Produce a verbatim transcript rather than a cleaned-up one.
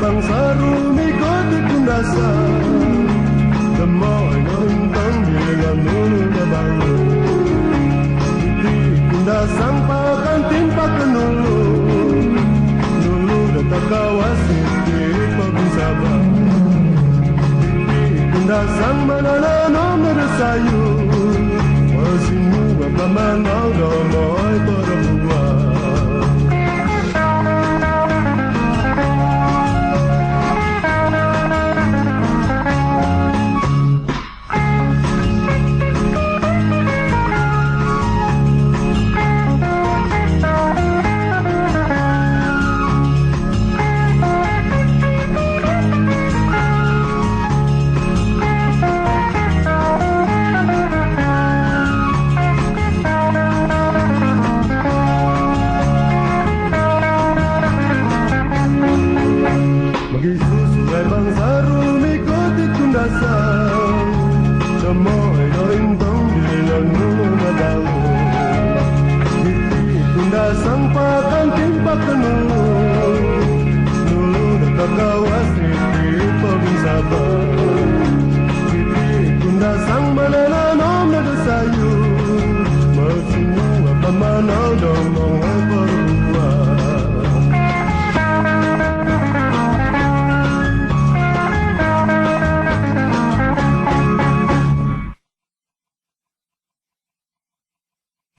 Ang saru mikot i Kundasang, demo ai ngontong di ngan nulu da bang. Di Kundasang pakan timpak nulu, nulu da takawas di pagusaba. Di Kundasang manananom da sayu, masimu ba kamanau da moi parabu.